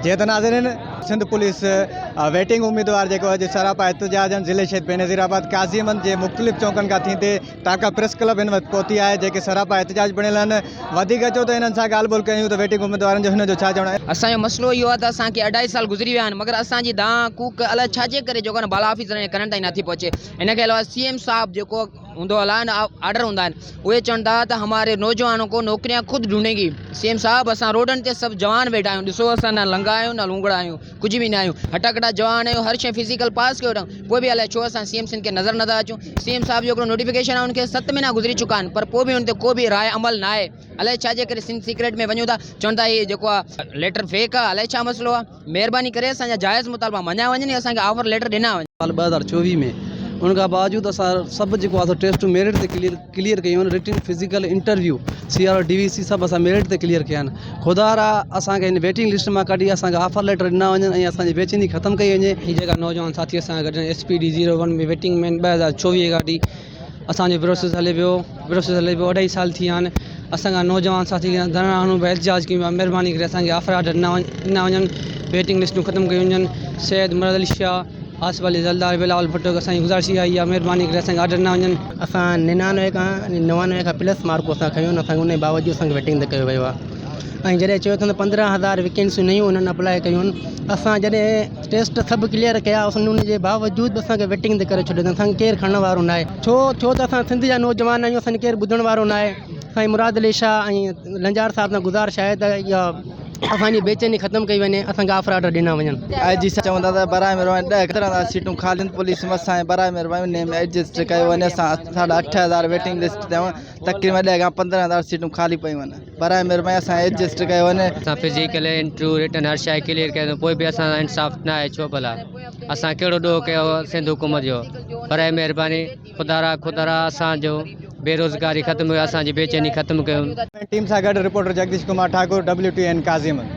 جيئن ته ناظرين سنڌ پوليس ويٽنگ اميدوار جيڪو اڄ سراپا احتجاج ضلعي شهيد بينظير آباد قاضي احمد جي مختلف چونڪن کان ٿيندي ٽاڪا پريس ڪلب هن وقت پهتي آهي جيڪي سراپا احتجاج بڻيل آهن وڌيڪ اچو ته انهن سان ڳالهه ٻولهه ڪيون ته ويٽنگ اميدوارن جو هن جو ڇا چوڻ آهي. اسان جو مسئلو اهو آهي ته اسان کي اڍائي سال گذري ويا آهن مگر اسان جي دانهن ڪوڪ الائي ڇا جي ڪري جيڪو آهي نه بالا آفيسرن جي ڪنن تائين نٿي پهچي ان کي علاوه سي ايم صاحب جيڪو هوندو الائي نه آرڊر هوندا آهن اهي چون ٿا ته هماري نوجوانون ڪو نوڪريان خود ڍونڍيگي سي ايم صاحب اسان روڊن تي سڀ جوان ويٺا آهيون ڏسو اسان نه لنگا آهيون نه لونگڙا آهيون ڪجهه به نه آهيون هٽا ڪٽا جوان آهيون هر شيء فزيڪل پاس ڪيو ويٺا آهيون پوء به الائي ڇو اسان سي ايم سنڌ کي نظر نٿا اچون سي ايم صاحب جو هڪڙو نوٽيفڪيشن آهي ان کي ست مهينا گذري چڪا آهن پر پوء به ان تي ڪو به راء عمل نه آهي الائي ڇا جي ڪري سنڌ سيڪريٽ ۾ وڃون ٿا چون ٿا هي جيڪو آهي ليٽر فيڪ آهي الائي ڇا مسئلو آهي مهرباني ڪري اسان جا جائز مطالبا مڃيا وڃن ۽ اسان کي آفر ليٽر ڏنا وڃن. سال 2024 ۾ ان کان باوجود اسان سڀ جيڪو آهي سو ٽيسٽون ميرٽ تي ڪليئر ڪليئر ڪيون آهن written physical interview C R O D V C سڀ اسان ميرٽ تي ڪليئر ڪيا آهن خدا را اسان کي هن ويٽنگ لسٽ مان ڪڍي اسان کي آفر ليٽر ڏنا وڃن ۽ اسان جي بيچيني ختم ڪئي وڃي. هي جيڪا نوجوان ساٿي اسان سان گڏ آهن S P D zero one ۾ waiting ۾ 2024 کان وٺي اسان جو پروسيس هلي پيو پروسيس هلي پيو اڍائي سال ٿي ويا آهن اسان کان نوجوان ساٿي ڌرڻا هڻون پيا احتجاج ڪيون پيا مهرباني ڪري اسان کي آفر آرڊر ڏنا ڏنا وڃن ويٽنگ لسٽون ختم ڪيون وڃن سيد مراد علي شاهه آصف علي زرداري بلاول ڀٽو کي اسان جي گذارش اها ئي آهي مهرباني ڪري اسان کي آرڊر ڏنا وڃن. اسان ننانوي کان نوانوي کان پلس مارڪون اسان کنيون آهن اسان کي ان جي باوجود اسان کي ويٽنگ تي ڪيو ويو آهي ۽ جڏهن چيو اٿن ته 15 هزار ويڪينسيون نيون انهن اپلاء ڪيون آهن اسان جڏهن ٽيسٽ سڀ ڪليئر ڪيا ان جي باوجود به اسان کي ويٽنگ تي ڪري ڇڏيو اٿن اسان کي ڪير کڻڻ وارو ناهي ڇو ڇو ته اسان سنڌ جا نوجوان آهيون اسان کي ڪير ٻڌڻ وارو ناهي سائين مراد علي شاهه ۽ لنجار صاحب سان گذارش آهي ته اها اسان جي بيچيني ختم ڪئي وڃي اسان کي آفر آرڊر ڏنا وڃن. آء جي صاحب چوندا ته برائي مھرباني ڏهه ڪترا سيٽون خالي آھن پوليس ۾ اسان برائي مھرباني انھي ۾ ايڊجسٽ ڪيو وڃي اسان ساڍا 8000 ويٽنگ لسٽ تي آھيون تقريبن 10 کان 15 هزار سيٽون خالي پيون آھن برائي مھرباني اسان ايڊجسٽ ڪيو وڃي. اسان فزيڪل انٽرويو رٽن هر شيء ڪليئر ڪئي پوء به اسان سان انصاف نه آهي ڇو ڀلا اسان ڪهڙو ڏوهه ڪيو هو سنڌ حڪومت جو برائي مهرباني خدارا خدارا اسان جو بيروزگاري ختم ڪيو اسان جي بيچيني ختم ڪيو. ٽيم سان گڏ reporter Jagdish Kumar Thakur W T N Qazi Ahmed.